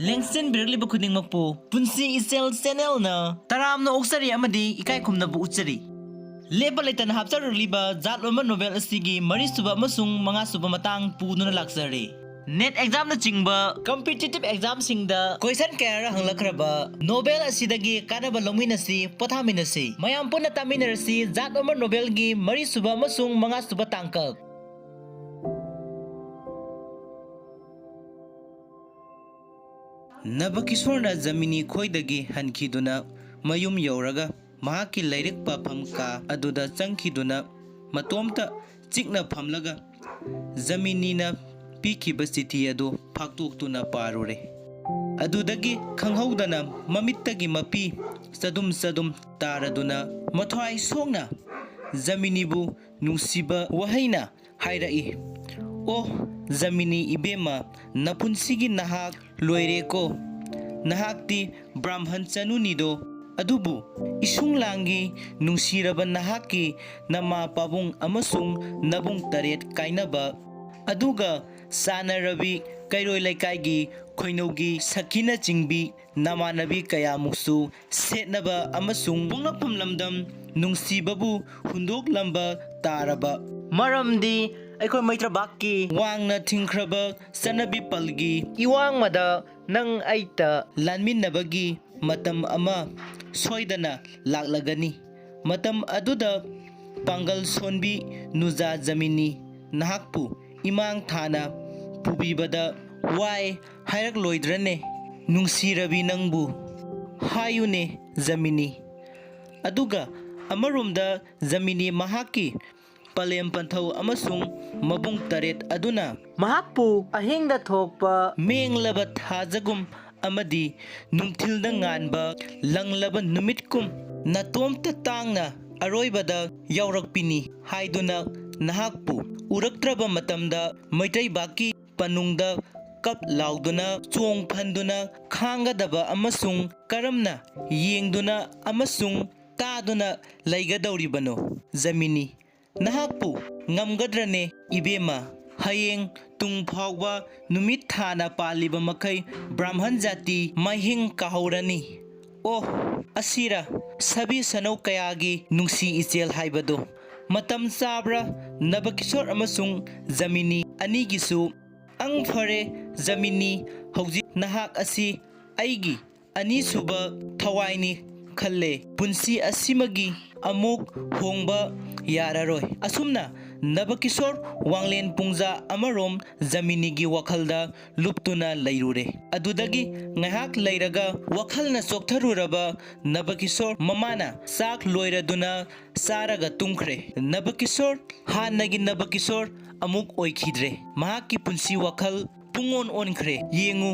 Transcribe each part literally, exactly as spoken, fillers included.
ꯂꯦꯡꯁꯤꯟꯕꯤꯔꯛꯂꯤꯕ ꯈꯨꯗꯤꯡꯃꯛꯄꯨ ꯄꯨꯟꯁꯤ ꯏꯆꯦꯜ ꯆꯦꯅꯦꯜꯅ ꯇꯔꯥꯝꯅ ꯑꯣꯛꯆꯔꯤ ꯑꯃꯗꯤ ꯏꯀꯥꯏ ꯈꯨꯝꯅꯕ ꯎꯠꯆꯔꯤ꯫ ꯂꯦꯞꯄ ꯂꯩꯇꯅ ꯍꯥꯞꯆꯔꯛꯂꯤꯕ ꯖꯥꯠ ꯑꯣꯏꯕ ꯅꯣꯚꯦꯜ ꯑꯁꯤꯒꯤ ꯃꯔꯤꯁꯨꯕ ꯑꯃꯁꯨꯡ ꯃꯉꯥꯁꯨꯕ ꯃꯇꯥꯡ ꯄꯨꯗꯨꯅ ꯂꯥꯛꯆꯔꯤ꯫ ꯅꯦꯠ ꯑꯦꯛꯖꯥꯝꯅꯆꯤꯡꯕ ꯀꯝꯄꯤꯇꯤꯇꯤꯚ ꯑꯦꯛꯖꯥꯝꯁꯤꯡꯗ ꯀꯣꯏꯁꯟ ꯀꯌꯥꯔ ꯍꯪꯂꯛꯈ꯭ꯔꯕ ꯅꯣꯚꯦꯜ ꯑꯁꯤꯗꯒꯤ ꯀꯥꯟꯅꯕ ꯂꯧꯃꯤꯟꯅꯁꯤ, ꯄꯣꯊꯥꯃꯤꯟꯅꯁꯤ꯫ ꯃꯌꯥꯝ ꯄꯨꯟꯅ ꯇꯥꯃꯤꯟꯅꯔꯁꯤ ꯖꯥꯠ ꯑꯣꯏꯕ ꯅꯣꯚꯦꯜꯒꯤ ꯃꯔꯤꯁꯨꯕ ꯑꯃꯁꯨꯡ ꯃꯉꯥꯁꯨꯕ ꯇꯥꯡꯀꯛ꯫ ꯅꯕꯀꯤꯁꯣꯔꯅ ꯖꯃꯤꯅꯤ ꯈꯣꯏꯗꯒꯤ ꯍꯟꯈꯤꯗꯨꯅ ꯃꯌꯨꯝ ꯌꯧꯔꯒ ꯃꯍꯥꯛꯀꯤ ꯂꯥꯏꯔꯤꯛ ꯄꯥꯐꯝ ꯀꯥ ꯑꯗꯨꯗ ꯆꯪꯈꯤꯗꯨꯅ ꯃꯇꯣꯝꯇ ꯆꯤꯛꯅ ꯐꯝꯂꯒ ꯖꯃꯤꯅꯤꯅ ꯄꯤꯈꯤꯕ ꯆꯤꯊꯤ ꯑꯗꯨ ꯐꯥꯛꯇꯣꯛꯇꯨꯅ ꯄꯥꯔꯨꯔꯦ꯫ ꯑꯗꯨꯗꯒꯤ ꯈꯪꯍꯧꯗꯅ ꯃꯃꯤꯠꯇꯒꯤ ꯃꯄꯤ ꯆꯗꯨꯝ ꯆꯗꯨꯝ ꯇꯥꯔꯗꯨꯅ ꯃꯊ꯭ꯋꯥꯏ ꯁꯣꯛꯅ ꯖꯃꯤꯅꯤꯕꯨ ꯅꯨꯡꯁꯤꯕ ꯋꯥꯍꯩꯅ ꯍꯥꯏꯔꯛꯏ, "ꯑꯣ ꯖꯃꯤꯅꯤ ꯏꯕꯦꯝꯃ, ꯅꯄꯨꯟꯁꯤꯒꯤ ꯅꯍꯥꯛ ꯂꯣꯏꯔꯦꯀꯣ꯫ ꯅꯍꯥꯛꯇꯤ ꯕ꯭ꯔꯥꯝꯍꯟ ꯆꯅꯨꯅꯤꯗꯣ, ꯑꯗꯨꯕꯨ ꯏꯁꯨꯡ ꯂꯥꯡꯒꯤ ꯅꯨꯡꯁꯤꯔꯕ ꯅꯍꯥꯛꯀꯤ ꯅꯃꯥ ꯄꯥꯕꯨꯡ ꯑꯃꯁꯨꯡ ꯅꯕꯨꯡ ꯇꯔꯦꯠ ꯀꯥꯏꯅꯕ, ꯑꯗꯨꯒ ꯆꯥꯟꯅꯔꯕꯤ ꯀꯩꯔꯣꯏ ꯂꯩꯀꯥꯏꯒꯤ ꯈꯣꯏꯅꯧꯒꯤ ꯁꯈꯤꯅꯆꯤꯡꯕꯤ ꯅꯃꯥꯟꯅꯕꯤ ꯀꯌꯥꯃꯨꯛꯁꯨ ꯁꯦꯠꯅꯕ ꯑꯃꯁꯨꯡ ꯄꯣꯛꯅꯐꯝ ꯂꯝꯗꯝ ꯅꯨꯡꯁꯤꯕꯕꯨ ꯍꯨꯟꯗꯣꯛꯂꯝꯕ ꯇꯥꯔꯕ꯫ ꯃꯔꯝꯗꯤ ꯑꯩꯈꯣꯏ ꯃꯩꯇ꯭ꯔꯕꯥꯛꯀꯤ ꯋꯥꯡꯅ ꯊꯤꯡꯈ꯭ꯔꯕ ꯆꯠꯅꯕꯤ ꯄꯜꯒꯤ ꯏꯋꯥꯡꯃꯗ ꯅꯪ ꯑꯩꯇ ꯂꯥꯟꯃꯤꯟꯅꯕꯒꯤ ꯃꯇꯝ ꯑꯃ ꯁꯣꯏꯗꯅ ꯂꯥꯛꯂꯒꯅꯤ꯫ ꯃꯇꯝ ꯑꯗꯨꯗ ꯄꯥꯡꯒꯜ ꯁꯣꯟꯕꯤ ꯅꯨꯖꯥ ꯖꯃꯤꯅꯤ ꯅꯍꯥꯛꯄꯨ ꯏꯃꯥꯡ ꯊꯥꯅ ꯄꯨꯕꯤꯕꯗ ꯋꯥꯏ ꯍꯥꯏꯔꯛꯂꯣꯏꯗ꯭ꯔꯅꯦ? ꯅꯨꯡꯁꯤꯔꯕꯤ ꯅꯪꯕꯨ ꯍꯥꯏꯌꯨꯅꯦ ꯖꯃꯤꯅꯤ꯫ ꯑꯗꯨꯒ ꯑꯃꯔꯣꯝꯗ ꯖꯃꯤꯅꯤ ꯃꯍꯥꯛꯀꯤ ꯄꯂꯦꯝ ꯄꯟꯊꯧ ꯑꯃꯁꯨꯡ ꯃꯕꯨꯡ ꯇꯔꯦꯠ ꯑꯗꯨꯅ ꯃꯍꯥꯛꯄꯨ ꯑꯍꯤꯡꯗ ꯊꯣꯛꯄ ꯃꯦꯡꯂꯕ ꯊꯥꯖꯒꯨꯝ ꯑꯃꯗꯤ ꯅꯨꯡꯊꯤꯜꯗ ꯉꯥꯟꯕ ꯂꯪꯂꯕ ꯅꯨꯃꯤꯠꯀꯨꯝ ꯅꯇꯣꯝꯇ ꯇꯥꯡꯅ ꯑꯔꯣꯏꯕꯗ ꯌꯥꯎꯔꯛꯄꯤꯅꯤ ꯍꯥꯏꯗꯨꯅ ꯅꯍꯥꯛꯄꯨ ꯎꯔꯛꯇ꯭ꯔꯕ ꯃꯇꯝꯗ ꯃꯩꯇꯩꯕꯥꯛꯀꯤ ꯄꯅꯨꯡꯗ ꯀꯞ ꯂꯥꯎꯗꯨꯅ ꯆꯣꯡ ꯐꯟꯗꯨꯅ ꯈꯥꯡꯒꯗꯕ ꯑꯃꯁꯨꯡ ꯀꯔꯝꯅ ꯌꯦꯡꯗꯨꯅ ꯑꯃꯁꯨꯡ ꯇꯥꯗꯨꯅ ꯂꯩꯒꯗꯧꯔꯤꯕꯅꯣ? ꯖꯃꯤꯅꯤ, ꯅꯍꯥꯛꯄꯨ ꯉꯝꯒꯗ꯭ꯔꯅꯦ ꯏꯕꯦꯝꯃ? ꯍꯌꯦꯡ ꯇꯨꯡ ꯐꯥꯎꯕ ꯅꯨꯃꯤꯠ ꯊꯥꯅ ꯄꯥꯜꯂꯤꯕ ꯃꯈꯩ ꯕ꯭ꯔꯥꯍꯃꯟ ꯖꯥꯇꯤ ꯃꯍꯤꯡ ꯀꯥꯍꯧꯔꯅꯤ꯫ ꯑꯣ, ꯑꯁꯤꯔ ꯁꯥꯕꯤ ꯁꯅꯧ ꯀꯌꯥꯒꯤ ꯅꯨꯡꯁꯤ ꯏꯆꯦꯜ ꯍꯥꯏꯕꯗꯨ? ꯃꯇꯝ ꯆꯥꯕ꯭ꯔꯥ ꯅꯕꯀꯤꯁꯣꯔ ꯑꯃꯁꯨꯡ ꯖꯃꯤꯅꯤ ꯑꯅꯤꯒꯤꯁꯨ? ꯑꯪ ꯐꯔꯦ ꯖꯃꯤꯅꯤ, ꯍꯧꯖꯤꯛ ꯅꯍꯥꯛ ꯑꯁꯤ ꯑꯩꯒꯤ ꯑꯅꯤꯁꯨꯕ ꯊꯋꯥꯏꯅꯤ ꯈꯜꯂꯦ꯫ ꯄꯨꯟꯁꯤ ꯑꯁꯤꯃꯒꯤ ꯑꯃꯨꯛ ꯍꯣꯡꯕ ꯌꯥꯔꯔꯣꯏ꯫ ꯑꯁꯨꯝꯅ ꯅꯕꯀꯤꯁꯣꯔ ꯋꯥꯡꯂꯦꯟ ꯄꯨꯡꯖꯥ ꯑꯃꯔꯣꯝ ꯖꯃꯤꯅꯤꯒꯤ ꯋꯥꯈꯜꯗ ꯂꯨꯞꯇꯨꯅ ꯂꯩꯔꯨꯔꯦ꯫ ꯑꯗꯨꯗꯒꯤ ꯉꯥꯏꯍꯥꯛ ꯂꯩꯔꯒ ꯋꯥꯈꯜꯅ ꯆꯣꯛꯊꯔꯨꯔꯕ ꯅꯕꯀꯤꯁꯣꯔ ꯃꯃꯥꯅ ꯆꯥꯛ ꯂꯣꯏꯔꯗꯨꯅ ꯆꯥꯔꯒ ꯇꯨꯝꯈ꯭ꯔꯦ꯫ ꯅꯕꯀꯤꯁꯣꯔ ꯍꯥꯟꯅꯒꯤ ꯅꯕꯀꯤꯁꯣꯔ ꯑꯃꯨꯛ ꯑꯣꯏꯈꯤꯗ꯭ꯔꯦ꯫ ꯃꯍꯥꯛꯀꯤ ꯄꯨꯟꯁꯤ ꯋꯥꯈꯜ ꯄꯨꯡꯑꯣꯟ ꯑꯣꯟꯈ꯭ꯔꯦ꯫ ꯌꯦꯡꯉꯨ,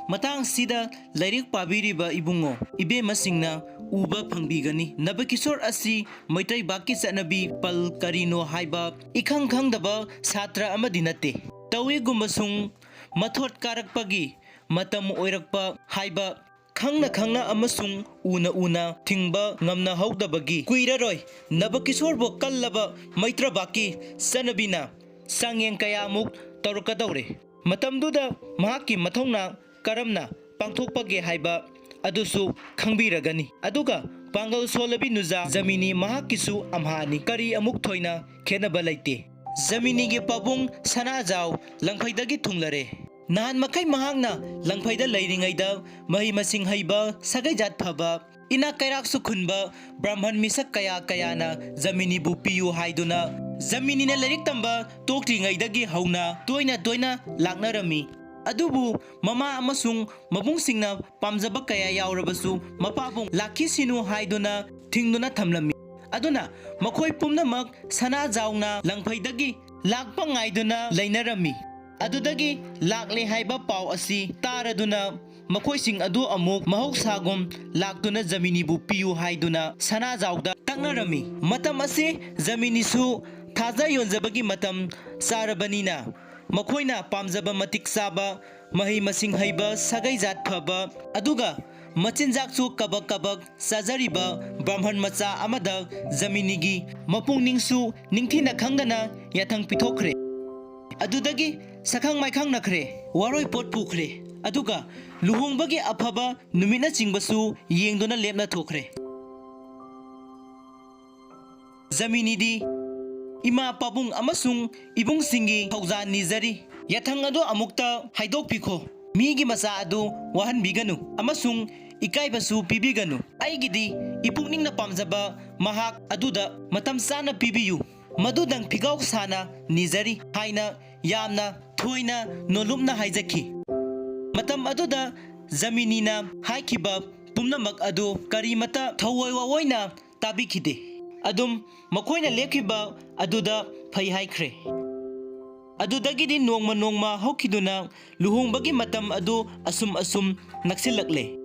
ꯃꯇꯥꯡꯁꯤꯗ ꯂꯥꯏꯔꯤꯛ ꯄꯥꯕꯤꯔꯤꯕ ꯏꯕꯨꯡꯉꯣ, ꯏꯕꯦꯝꯃꯁꯤꯡꯅ ꯎꯕ ꯐꯪꯕꯤꯒꯅꯤ꯫ ꯅꯕꯀꯤꯁꯣꯔ ꯑꯁꯤ ꯃꯩꯇꯩ ꯚꯥꯛꯀꯤ ꯆꯠꯅꯕꯤ ꯄꯜ ꯀꯔꯤꯅꯣ ꯍꯥꯏꯕ ꯏꯈꯪ ꯈꯪꯗꯕ ꯁꯥꯇ꯭ꯔ ꯑꯃꯗꯤ ꯅꯠꯇꯦ꯫ ꯇꯧꯏꯒꯨꯝꯕꯁꯨꯡ ꯃꯊꯣꯠ ꯀꯥꯔꯛꯄꯒꯤ ꯃꯇꯝ ꯑꯣꯏꯔꯛꯄ ꯍꯥꯏꯕ ꯈꯪꯅ ꯈꯪꯅ ꯑꯃꯁꯨꯡ ꯎꯅ ꯎꯅ ꯊꯤꯡꯕ ꯉꯝꯅꯍꯧꯗꯕꯒꯤ ꯀꯨꯏꯔꯔꯣꯏ ꯅꯕꯀꯤꯁꯣꯔꯕꯨ ꯀꯜꯂꯕ ꯃꯩꯇ꯭ꯔꯕꯥꯛꯀꯤ ꯆꯠꯅꯕꯤꯅ ꯆꯥꯡꯌꯦꯡ ꯀꯌꯥꯃꯨꯛ ꯇꯧꯔꯛꯀꯗꯧꯔꯦ꯫ ꯃꯇꯝꯗꯨꯗ ꯃꯍꯥꯛꯀꯤ ꯃꯊꯧꯅꯥ ꯀꯔꯝꯅ ꯄꯥꯡꯊꯣꯛꯄꯒꯦ ꯍꯥꯏꯕ ꯑꯗꯨꯁꯨ ꯈꯪꯕꯤꯔꯒꯅꯤ꯫ ꯑꯗꯨꯒ ꯄꯥꯡꯒꯜ ꯁꯣꯜꯂꯕꯤ ꯅꯨꯖꯥ ꯖꯃꯤꯅꯤ ꯃꯍꯥꯛꯀꯤꯁꯨ ꯑꯝꯍꯥꯅꯤ꯫ ꯀꯔꯤ ꯑꯃꯨꯛ ꯊꯣꯏꯅ ꯈꯦꯠꯅꯕ ꯂꯩꯇꯦ꯫ ꯖꯃꯤꯅꯤꯒꯤ ꯄꯥꯕꯨꯡ ꯁꯅꯥꯖꯥꯎ ꯂꯪꯐꯩꯗꯒꯤ ꯊꯨꯡꯂꯔꯦ꯫ ꯅꯍꯥꯟ ꯃꯈꯩ ꯃꯍꯥꯛꯅ ꯂꯪꯐꯩꯗ ꯂꯩꯔꯤꯉꯩꯗ ꯃꯍꯩ ꯃꯁꯤꯡ ꯍꯩꯕ, ꯁꯥꯒꯩꯖꯥꯠ ꯐꯕ, ꯏꯅꯥꯛ ꯀꯩꯔꯥꯛꯁꯨ ꯈꯨꯟꯕ ꯕ꯭ꯔꯥꯍꯃꯟ ꯃꯤꯁꯛ ꯀꯌꯥ ꯀꯌꯥꯅ ꯖꯃꯤꯅꯤꯕꯨ ꯄꯤꯌꯨ ꯍꯥꯏꯗꯨꯅ ꯖꯃꯤꯅꯤꯅ ꯂꯥꯏꯔꯤꯛ ꯇꯝꯕ ꯇꯣꯛꯇ꯭ꯔꯤꯉꯩꯗꯒꯤ ꯍꯧꯅ ꯇꯣꯏꯅ ꯇꯣꯏꯅ ꯂꯥꯛꯅꯔꯝꯃꯤ꯫ ꯑꯗꯨꯕꯨ ꯃꯃꯥ ꯑꯃꯁꯨꯡ ꯃꯕꯨꯡꯁꯤꯡꯅ ꯄꯥꯝꯖꯕ ꯀꯌꯥ ꯌꯥꯎꯔꯕꯁꯨ ꯃꯄꯥꯕꯨꯡ ꯂꯥꯛꯈꯤꯁꯤꯅꯨ ꯍꯥꯏꯗꯨꯅ ꯊꯤꯡꯗꯨꯅ ꯊꯝꯂꯝꯃꯤ꯫ ꯑꯗꯨꯅ ꯃꯈꯣꯏ ꯄꯨꯝꯅꯃꯛ ꯁꯅꯥꯖꯥꯎꯅ ꯂꯪꯐꯩꯗꯒꯤ ꯂꯥꯛꯄ ꯉꯥꯏꯗꯨꯅ ꯂꯩꯅꯔꯝꯃꯤ꯫ ꯑꯗꯨꯗꯒꯤ ꯂꯥꯛꯂꯦ ꯍꯥꯏꯕ ꯄꯥꯎ ꯑꯁꯤ ꯇꯥꯔꯗꯨꯅ ꯃꯈꯣꯏꯁꯤꯡ ꯑꯗꯨ ꯑꯃꯨꯛ ꯃꯍꯧꯁꯥꯒꯨꯝ ꯂꯥꯛꯇꯨꯅ ꯖꯃꯤꯅꯤꯕꯨ ꯄꯤꯌꯨ ꯍꯥꯏꯗꯨꯅ ꯁꯅꯥꯖꯥꯎꯗ ꯇꯛꯅꯔꯝꯃꯤ꯫ ꯃꯇꯝ ꯑꯁꯤ ꯖꯃꯤꯅꯤꯁꯨ ꯊꯥꯖ ꯌꯣꯟꯖꯕꯒꯤ ꯃꯇꯝ ꯆꯥꯔꯕꯅꯤꯅ ꯃꯈꯣꯏꯅ ꯄꯥꯝꯖꯕ ꯃꯇꯤꯛ ꯆꯥꯕ, ꯃꯍꯩ ꯃꯁꯤꯡ ꯍꯩꯕ, ꯁꯥꯒꯩ ꯖꯥꯠ ꯐꯕ, ꯑꯗꯨꯒ ꯃꯆꯤꯟꯖꯥꯛꯁꯨ ꯀꯕꯛ ꯀꯕꯛ ꯆꯥꯖꯔꯤꯕ ꯕ꯭ꯔꯥꯍꯃꯟ ꯃꯆꯥ ꯑꯃꯗ ꯖꯃꯤꯅꯤꯒꯤ ꯃꯄꯨꯛꯅꯤꯡꯁꯨ ꯅꯤꯡꯊꯤꯅ ꯈꯪꯗꯅ ꯌꯥꯊꯪ ꯄꯤꯊꯣꯛꯈ꯭ꯔꯦ꯫ ꯑꯗꯨꯗꯒꯤ ꯁꯛꯈꯪ ꯃꯥꯏꯈꯪꯅꯈ꯭ꯔꯦ, ꯋꯥꯔꯣꯏ ꯄꯣꯠ ꯄꯨꯈ꯭ꯔꯦ, ꯑꯗꯨꯒ ꯂꯨꯍꯣꯡꯕꯒꯤ ꯑꯐꯕ ꯅꯨꯃꯤꯠꯅꯆꯤꯡꯕꯁꯨ ꯌꯦꯡꯗꯨꯅ ꯂꯦꯞꯅ ꯊꯣꯛꯈ꯭ꯔꯦ꯫ ꯖꯃꯤꯅꯤꯗꯤ ꯏꯃꯥ ꯄꯥꯕꯨꯡ ꯑꯃꯁꯨꯡ ꯏꯕꯨꯡꯁꯤꯡꯒꯤ ꯊꯧꯖꯥꯜ ꯅꯤꯖꯔꯤ꯫ ꯌꯥꯊꯪ ꯑꯗꯨ ꯑꯃꯨꯛꯇ ꯍꯥꯏꯗꯣꯛꯄꯤꯈꯣ꯫ ꯃꯤꯒꯤ ꯃꯆꯥ ꯑꯗꯨ ꯋꯥꯍꯟꯕꯤꯒꯅꯨ ꯑꯃꯁꯨꯡ ꯏꯀꯥꯏꯕꯁꯨ ꯄꯤꯕꯤꯒꯅꯨ꯫ ꯑꯩꯒꯤꯗꯤ ꯏꯄꯨꯛꯅꯤꯡꯅ ꯄꯥꯝꯖꯕ ꯃꯍꯥꯛ ꯑꯗꯨꯗ ꯃꯇꯝ ꯆꯥꯅ ꯄꯤꯕꯤꯌꯨ꯫ ꯃꯗꯨꯗꯪ ꯐꯤꯒꯥꯎ ꯁꯥꯅ ꯅꯤꯖꯔꯤ ꯍꯥꯏꯅ ꯌꯥꯝꯅ ꯊꯣꯏꯅ ꯅꯣꯜꯂꯨꯞꯅ ꯍꯥꯏꯖꯈꯤ꯫ ꯃꯇꯝ ꯑꯗꯨꯗ ꯖꯃꯤꯅꯤꯅ ꯍꯥꯏꯈꯤꯕ ꯄꯨꯝꯅꯃꯛ ꯑꯗꯨ ꯀꯔꯤꯃꯇ ꯊꯑꯣꯏ ꯋꯥꯑꯣꯏꯅ ꯇꯥꯕꯤꯈꯤꯗꯦ꯫ ꯑꯗꯨꯝ ꯃꯈꯣꯏꯅ ꯂꯦꯞꯈꯤꯕ ꯑꯗꯨꯗ ꯐꯩ ꯍꯥꯏꯈ꯭ꯔꯦ꯫ ꯑꯗꯨꯗꯒꯤꯗꯤ ꯅꯣꯡꯃ ꯅꯣꯡꯃ ꯍꯧꯈꯤꯗꯨꯅ ꯂꯨꯍꯣꯡꯕꯒꯤ ꯃꯇꯝ ꯑꯗꯨ ꯑꯁꯨꯝ ꯑꯁꯨꯝ ꯅꯛꯁꯤꯜꯂꯛꯂꯦ꯫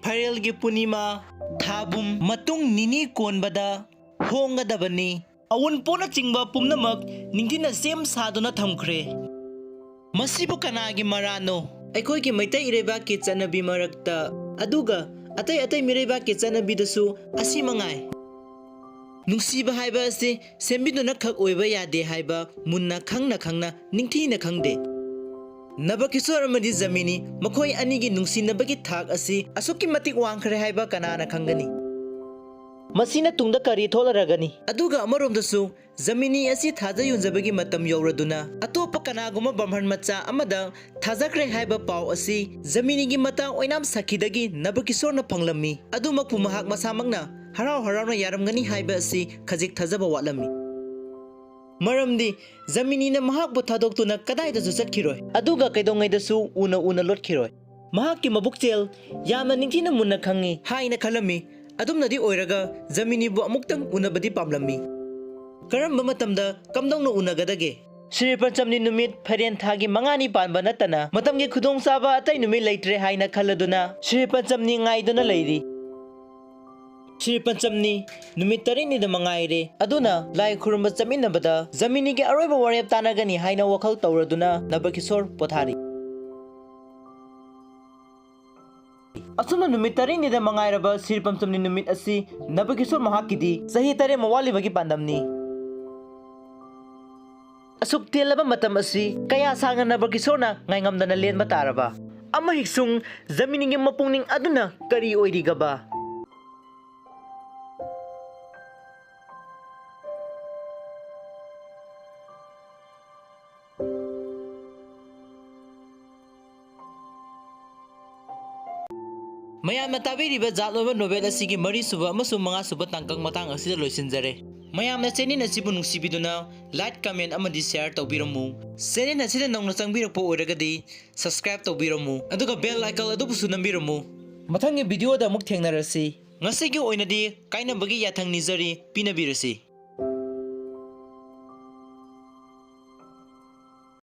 ꯐꯥꯏꯔꯦꯜꯒꯤ ꯄꯨꯔꯅꯤꯃꯥ, ꯊꯥꯕꯨꯝ ꯃꯇꯨꯡ ꯅꯤꯅꯤ ꯀꯣꯟꯕꯗ ꯍꯣꯡꯒꯗꯕꯅꯤ꯫ ꯑꯋꯨꯟꯄꯣꯠꯅꯆꯤꯡꯕ ꯄꯨꯝꯅꯃꯛ ꯅꯤꯡꯊꯤꯅ ꯁꯦꯝ ꯁꯥꯗꯨꯅ ꯊꯝꯈ꯭ꯔꯦ꯫ ꯃꯁꯤꯕꯨ ꯀꯅꯥꯒꯤ ꯃꯔꯥꯜꯅꯣ? ꯑꯩꯈꯣꯏꯒꯤ ꯃꯩꯇꯩ ꯏꯔꯩꯕꯥꯛꯀꯤ ꯆꯠꯅꯕꯤ ꯃꯔꯛꯇ, ꯑꯗꯨꯒ ꯑꯇꯩ ꯑꯇꯩ ꯃꯤꯔꯩꯕꯥꯛꯀꯤ ꯆꯠꯅꯕꯤꯗꯁꯨ ꯑꯁꯤ ꯃꯉꯥꯏ꯫ ꯅꯨꯡꯁꯤꯕ ꯍꯥꯏꯕ ꯑꯁꯤ ꯁꯦꯝꯕꯤꯗꯨꯅ ꯈꯛ ꯑꯣꯏꯕ ꯌꯥꯗꯦ ꯍꯥꯏꯕ ꯃꯨꯟꯅ ꯈꯪꯅ ꯈꯪꯅ ꯅꯤꯡꯊꯤꯅ ꯈꯪꯗꯦ꯫ ꯅꯕꯀꯤꯁꯣꯔ ꯑꯃꯗꯤ ꯖꯃꯤꯅꯤ ꯃꯈꯣꯏ ꯑꯅꯤꯒꯤ ꯅꯨꯡꯁꯤꯅꯕꯒꯤ ꯊꯥꯛ ꯑꯁꯤ ꯑꯁꯨꯛꯀꯤ ꯃꯇꯤꯛ ꯋꯥꯡꯈ꯭ꯔꯦ ꯍꯥꯏꯕ ꯀꯅꯥꯅ ꯈꯪꯒꯅꯤ? ꯃꯁꯤꯅ ꯇꯨꯡꯗ ꯀꯔꯤ ꯊꯣꯛꯂꯔꯒꯅꯤ? ꯑꯗꯨꯒ ꯑꯃꯔꯣꯝꯗꯁꯨ ꯖꯃꯤꯅꯤ ꯑꯁꯤ ꯊꯥꯖ ꯌꯣꯟꯖꯕꯒꯤ ꯃꯇꯝ ꯌꯧꯔꯗꯨꯅ ꯑꯇꯣꯞꯄ ꯀꯅꯥꯒꯨꯝꯕ ꯕ꯭ꯔꯥꯍꯃꯟ ꯃꯆꯥ ꯑꯃꯗ ꯊꯥꯖꯈ꯭ꯔꯦ ꯍꯥꯏꯕ ꯄꯥꯎ ꯑꯁꯤ ꯖꯃꯤꯅꯤꯒꯤ ꯃꯇꯥ ꯑꯣꯏꯅꯥꯝ ꯁꯥꯈꯤꯗꯒꯤ ꯅꯕꯀꯤꯁꯣꯔꯅ ꯐꯪꯂꯝꯃꯤ꯫ ꯑꯗꯨꯃꯛꯄꯨ ꯃꯍꯥꯛ ꯃꯁꯥꯃꯛꯅ ꯍꯔꯥꯎ ꯍꯔꯥꯎꯅ ꯌꯥꯔꯝꯒꯅꯤ ꯍꯥꯏꯕ ꯑꯁꯤ ꯈꯖꯤꯛ ꯊꯥꯖꯕ ꯋꯥꯠꯂꯝꯃꯤ꯫ ꯃꯔꯝꯗꯤ ꯖꯃꯤꯅꯤꯅ ꯃꯍꯥꯛꯄꯨ ꯊꯥꯗꯣꯛꯇꯨꯅ ꯀꯗꯥꯏꯗꯁꯨ ꯆꯠꯈꯤꯔꯣꯏ, ꯑꯗꯨꯒ ꯀꯩꯗꯧꯉꯩꯗꯁꯨ ꯎꯅ ꯎꯅ ꯂꯣꯠꯈꯤꯔꯣꯏ꯫ ꯃꯍꯥꯛꯀꯤ ꯃꯕꯨꯛꯆꯦꯜ ꯌꯥꯝꯅ ꯅꯤꯡꯊꯤꯅ ꯃꯨꯟꯅ ꯈꯪꯉꯤ ꯍꯥꯏꯅ ꯈꯜꯂꯝꯃꯤ꯫ ꯑꯗꯨꯝꯅꯗꯤ ꯑꯣꯏꯔꯒ ꯖꯃꯤꯅꯤꯕꯨ ꯑꯃꯨꯛꯇꯪ ꯎꯅꯕꯗꯤ ꯄꯥꯝꯂꯝꯃꯤ꯫ ꯀꯔꯝꯕ ꯃꯇꯝꯗ ꯀꯝꯗꯧꯅ ꯎꯅꯒꯗꯒꯦ? ꯁ꯭ꯔꯤ ꯄꯟꯆꯝꯅꯤ ꯅꯨꯃꯤꯠ ꯐꯩꯔꯦꯟ ꯊꯥꯒꯤ ꯃꯉꯥꯅꯤ ꯄꯥꯟꯕ ꯅꯠꯇꯅ ꯃꯇꯝꯒꯤ ꯈꯨꯗꯣꯡꯆꯥꯕ ꯑꯇꯩ ꯅꯨꯃꯤꯠ ꯂꯩꯇ꯭ꯔꯦ ꯍꯥꯏꯅ ꯈꯜꯂꯗꯨꯅ ꯁ꯭ꯔꯤ ꯄꯟꯆꯝꯅꯤ ꯉꯥꯏꯗꯨꯅ ꯂꯩꯔꯤ꯫ ꯁ꯭ꯔꯤ ꯄꯟꯆꯝꯅꯤ ꯅꯨꯃꯤꯠ ꯇꯔꯦꯠꯅꯤꯗ ꯃꯉꯥꯏꯔꯦ, ꯑꯗꯨꯅ ꯂꯥꯏ ꯈꯨꯔꯨꯝꯕ ꯆꯠꯃꯤꯟꯅꯕꯗ ꯖꯃꯤꯅꯤꯒꯤ ꯑꯔꯣꯏꯕ ꯋꯥꯔꯦꯞ ꯇꯥꯟꯅꯒꯅꯤ ꯍꯥꯏꯅ ꯋꯥꯈꯜ ꯇꯧꯔꯗꯨꯅ ꯅꯕꯀꯤꯁꯣꯔ ꯄꯣꯊꯥꯔꯤ꯫ ꯑꯁꯨꯝꯅ ꯅꯨꯃꯤꯠ ꯇꯔꯦꯠꯅꯤꯗ ꯃꯉꯥꯏꯔꯕ ꯁ꯭ꯔꯤ ꯄꯟꯆꯝꯅꯤ ꯅꯨꯃꯤꯠ ꯑꯁꯤ ꯅꯕꯀꯤꯁꯣꯔ ꯃꯍꯥꯛꯀꯤꯗꯤ ꯆꯍꯤ ꯇꯔꯦꯠ ꯑꯃ ꯋꯥꯠꯂꯤꯕꯒꯤ ꯄꯥꯟꯗꯝꯅꯤ꯫ ꯑꯁꯨꯛ ꯇꯦꯜꯂꯕ ꯃꯇꯝ ꯑꯁꯤ ꯀꯌꯥ ꯁꯥꯡꯅ ꯅꯕꯀꯤꯁꯣꯔꯅ ꯉꯥꯏꯉꯝꯗꯅ ꯂꯦꯟꯕ ꯇꯥꯔꯕ? ꯑꯃꯍꯤꯛꯁꯨꯡ ꯖꯃꯤꯅꯤꯒꯤ ꯃꯄꯨꯛꯅꯤꯡ ꯑꯗꯨꯅ ꯀꯔꯤ ꯑꯣꯏꯔꯤꯒꯕ? ꯃꯌꯥꯝꯅ ꯇꯥꯕꯤꯔꯤꯕ ꯖꯥꯠ ꯑꯣꯏꯕ ꯅꯣꯚꯦꯜ ꯑꯁꯤꯒꯤ ꯃꯔꯤꯁꯨꯕ ꯑꯃꯁꯨꯡ ꯃꯉꯥꯁꯨꯕ ꯇꯥꯡꯀꯛ ꯃꯇꯥꯡ ꯑꯁꯤꯗ ꯂꯣꯏꯁꯤꯟꯖꯔꯦ꯫ ꯃꯌꯥꯝꯅ ꯆꯦꯅꯦꯜ ꯑꯁꯤꯕꯨ ꯅꯨꯡꯁꯤꯕꯤꯗꯨꯅ ꯂꯥꯏꯛ, ꯀꯃꯦꯟ ꯑꯃꯗꯤ ꯁꯤꯌꯥꯔ ꯇꯧꯕꯤꯔꯝꯃꯨ꯫ ꯆꯦꯅꯦꯜ ꯑꯁꯤꯗ ꯅꯧꯅ ꯆꯪꯕꯤꯔꯛꯄ ꯑꯣꯏꯔꯒꯗꯤ ꯁꯕꯁꯀ꯭ꯔꯥꯏꯕ ꯇꯧꯕꯤꯔꯝꯃꯨ, ꯑꯗꯨꯒ ꯕꯦꯜ ꯑꯥꯏꯀꯟ ꯑꯗꯨꯕꯨꯁꯨ ꯅꯝꯕꯤꯔꯝꯃꯨ꯫ ꯃꯊꯪꯒꯤ ꯚꯤꯗꯤꯑꯣꯗ ꯑꯃꯨꯛ ꯊꯦꯡꯅꯔꯁꯤ꯫ ꯉꯁꯤꯒꯤ ꯑꯣꯏꯅꯗꯤ ꯀꯥꯏꯅꯕꯒꯤ ꯌꯥꯊꯪ ꯅꯤꯖꯔꯤ, ꯄꯤꯅꯕꯤꯔꯁꯤ꯫